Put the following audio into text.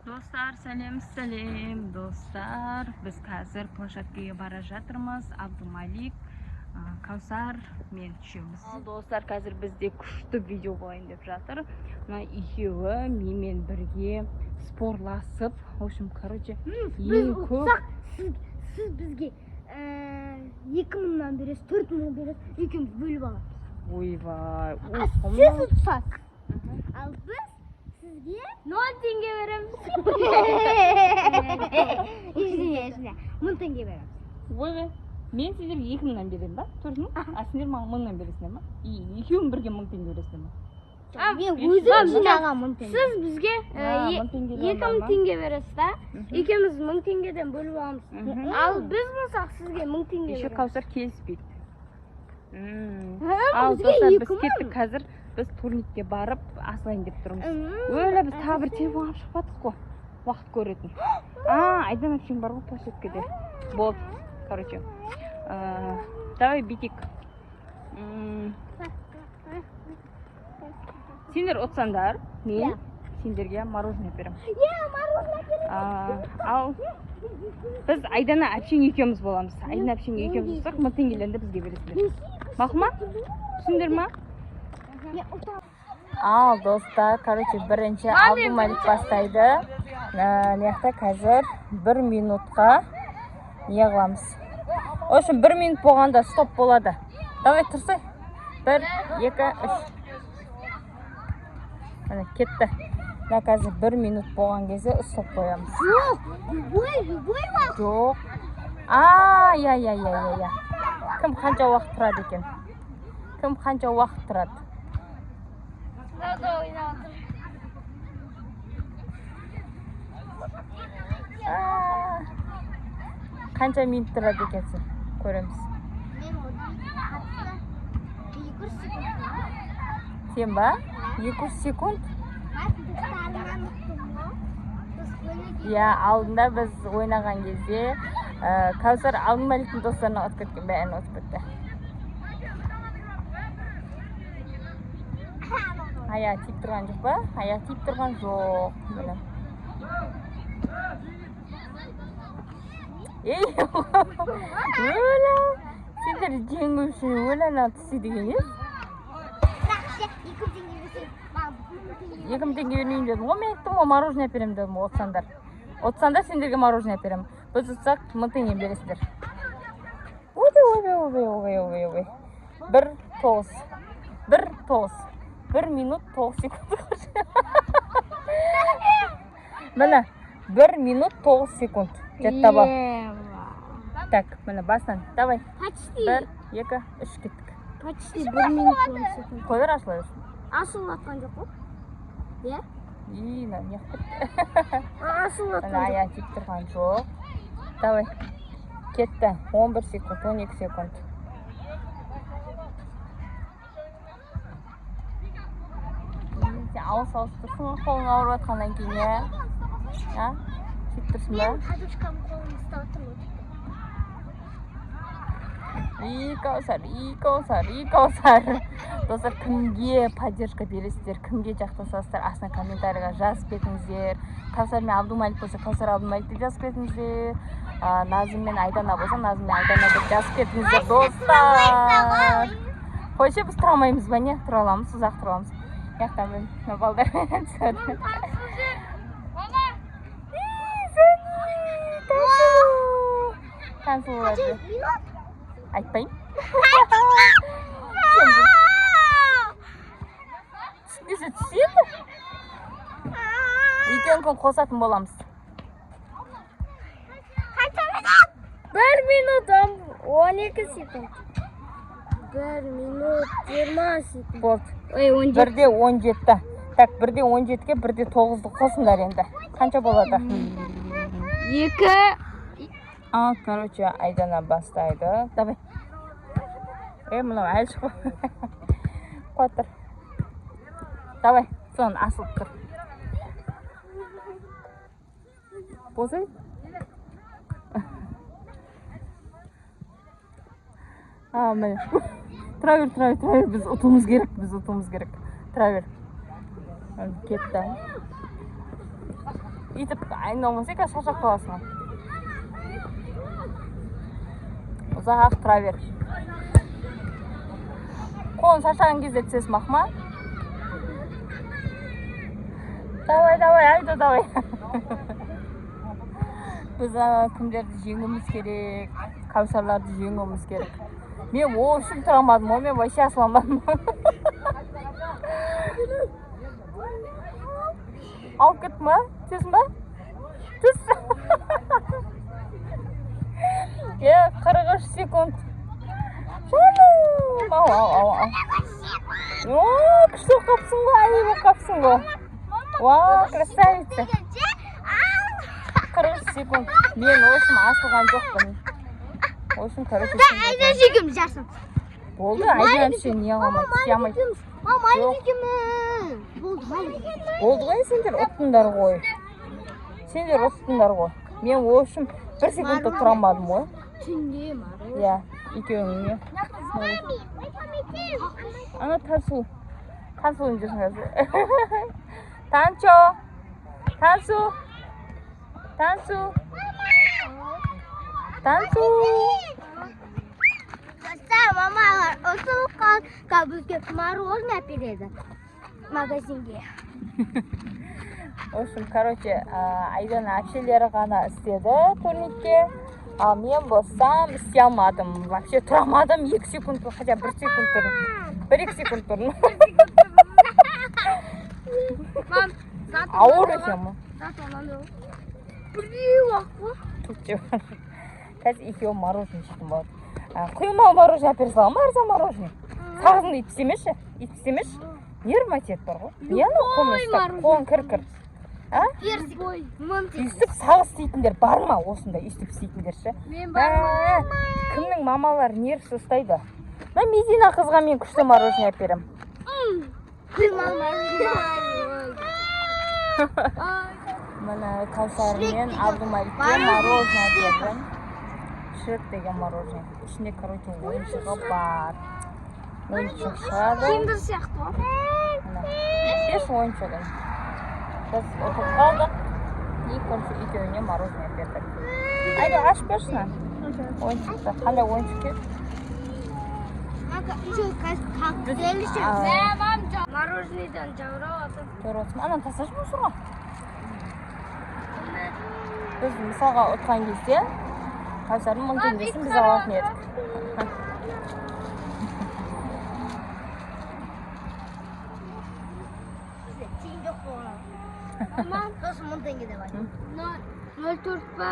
Достар, сәлем, сәлем, достар. Біз қазір площадкаға бара жатырмыз. Абдумалик, Каусар, мен үшеуміз. Ал достар, қазір бізде күшті видео болайын деп жатыр. Мына екеуі менімен бірге спорласып, в общем, короче, ең көп Сіз бізге 2000-нан бересіз, 4000 бересіз, екеуміз бөліп аламыз. Ойбай, А сіз ұтсақ, ал біз сізге 0 теңге береміз. Извиняюсь, извиняюсь. 1000 теңге береміз. Ойбай, мен сіздерге 2000-нан беремін ба? 4000? А сендер маған 1000-нан бересіңдер ма? И екеуің бірге 1000 теңге бересіңдер ма? Мен өзім жинаған 1000 теңге. Сіз бізге А, 1000 теңгеден 2000 ма? теңге бересіз да, Мгм. екеуміз 1000 теңгеден бөліп аламыз. Мгм. Ал біз болсақ сізге 1000 теңге Еще береміз. Каусар келіспейді. Ха, Ал бізге достар, біз 2000. кеттік қазір. Біз турникке барып асылайын деп тұрмыз. Өлі, біз тағы бір телефон алып шықпадық қой. Уақыт көретін. А, Айдан әпшең бар ғой площадкеде. Болды, короче. Давай бүйтейік. Сендер ұтсаңдар, мен сендерге мороженое беремін. Иә, мороженое беремін. Ал біз Айдана әпшең екеуміз боламыз. Айдана әпшең екеуміз болсақ, 1000 теңгелерді бізге бересіңдер. Мақұл ма? Түсіндіңдер ма? Мен ұтамын. Ал достар, короче, бірінші Абдумалик бастайды. Мына жақта қазір 1 минутқа не қыламыз. В общем, 1 минут болғанда стоп болады. Давай тұрсай. 1, 2, 3. Міне кетті. Мына қазір 1 минут болған кезде стоп қоямыз. Жоқ, любой, любой уақыт. Жоқ. А, я, я, я, я, я. Кім қанша уақыт тұрады екен? Кім қанша уақыт тұрады? А, қанша минут тұрады екенсің? Көреміз. Мен 200 секунд. Сен ба? 200 секунд? Достарымнан ұттым ғой. Біз ойнаған Иә, алдында біз ойнаған кезде, Каусар Абдумаликтің достарына ұтып кеткен, бәрін ұтып кетті. Аяғы тиіп тұрған жоқ па? Аяғы тиіп тұрған жоқ. Міне. Ей, өлә, сендер жеңу үшін өлә ана түссе деген ес? Бірақ ше, 2000 теңге берсең, маған 1000 теңге. 2000 теңге бермеймін дедім ғой, мен айттым ғой, мороженое әперемін дедім ғой, ұтсаңдар. Ұтсаңдар сендерге мороженое әперемін. Біз ұтсақ 1000 теңге бересіңдер. Ойбай, ойбай, ойбай, ойбай, ойбай, ойбай. 1 9. 1 9. 1 минут 9 секунд. Міне, 1 минут 9 секунд. Жаттап ал. Так, міне басынан. Давай. Почти, 1, 2, 3 кеттік. почти 1 минут 10 секунд. Қой бер, ашыла берсін. Асылып жатқан жоқ қой? Иә? И, мына не қылып кетті. Асылып Міне жатқан жоқ. аяғы тиіп тұрған жоқ. Давай. Кетті. 11 секунд, 12 секунд. Сен ауыз ауыз тұрсың ғой, қолың ауырып жатқаннан кейін, иә? А? Сөйтіп тұрсың ба? Мен подушкамның қолын ұстап тұрмын. И, Каусар, и, Каусар, и, Каусар. Достар, кімге поддержка бересіздер, кімге жақтасасыздар, астына комментарийға жазып кетіңіздер. Каусар мен Абдумалик болса, Каусар Абдумалик деп жазып кетіңіздер. Назым мен Айдана болса, Назым мен Айдана деп жазып кетіңіздер, достар. Қойшы, біз тұра алмаймыз ба, не? Тұра аламыз, ұзақ тұра аламыз. Мына жақтан міне, мына балдар түседі. Тансу болады. Минут. Айтпаймын. Түскің келсе түседі. Екеуін күн қосатын боламыз. Қанша минут? 1 минут 12 секунд. 1 минут 20 секунд. Болды. Ой, 17. Бірде 17. Так, бірде 17-ге, бірде 9-ды қосыңдар енді. Қанша болады? 2. А, короче, Айдана бастайды. Давай. Мынау әлі шықпа. Қоя тұр. Давай, соны асылып тұр. Болсай. А, міне. Тұра бер, тұра бер, тұра бер. Біз ұтуымыз керек, біз ұтуымыз керек. Тұра бер. Кетті. Өйтіп айналмаса, қазір шаршап қаласың. Ұзақ тұра бер. Қолың шаршаған кезде түсесің, мақма. Давай, давай, Айда, давай. Біз ана кімдерді жеңуіміз керек, Кәусарларды жеңуіміз керек. Мен ол үшін тұра алмадым ғой, мен вообще асыла алмадым. Алып кетті ма? Түсесің ба? Түс. Е, 43 секунд. Жаным, ау, ау, ау, ау. О, күшті болып қалыпсың ғой, ай болып қалыпсың ғой. Вау, красавица. 43 секунд. Мен в общем асылған жоқпын. В общем, короче, Айда екеуміз жарысамыз. Болды, Айда вообще не алмайды, істей алмайды. Мама, Жоқ. Малик екеуміз. Болды, Малик. Болды ғой, сендер ұттыңдар ғой. Сендер ұттыңдар ғой. Мен в общем бір секундта тұра алмадым ғой. Түнде мороженое. Иә, екеуіңе. Ана Тансу. Тансуның жүрсің қазір. Танчо. Тансу. Тансу. Тансу. Достар, мама ұтылып қалды, бізге мороженое әпереді магазинге. В общем, короче, Айданың әпшелері ғана істеді турникке. Ал мен болсам істей алмадым. Вообще тұра алмадым. 2 секунд, хотя 1 секунд тұрдым. 1-2 секунд тұрдым. Мам, Ауыр екен бұл. Біреу ақ қой. Тут деп. Қазір екеуі мороженое жейтін болады. Құймалы мороженое әпере саламын ма, арзан мороженое? Сағызыңды итіп істемеші. Итіп істемеші. Нервыма тиеді бар ғой. Не анау қолмен ұстап, мороженое. Қолың кір кір. А? Персик. Мың теңге. Өйстіп сағыз істейтіндер бар ма осындай өйстіп істейтіндер ше? Мен Мә, кімнің мамалары нервісі ұстайды? Мына Медина қызға мен күшті мороженое әперемін. Құймалы мороженое. Міне, Кәусар мен Шрек Абдумаликке мороженое әпердім. Шрек деген мороженое. Ішінде, короче, ойыншығы бар. Ойыншық шығады. Киндер сияқты ғой. Міне. Бес ойыншығын. Біз ұтып қалдық. И, короче, екеуіне мороженое әпердік. Айда, ашып берші мына ойыншықты. Қандай ойыншық керек? Коктейль А. ішеміз. Мороженыйдан жаурап жатыр. Көріп отырсың. Ананы тасташы мусорға. Біз мысалға ұтқан кезде Кәусардың 1000 теңгесін біз алатын едік. Тиын жоқ болған. Сосын 1000 теңге деп айтты. 0,4 па?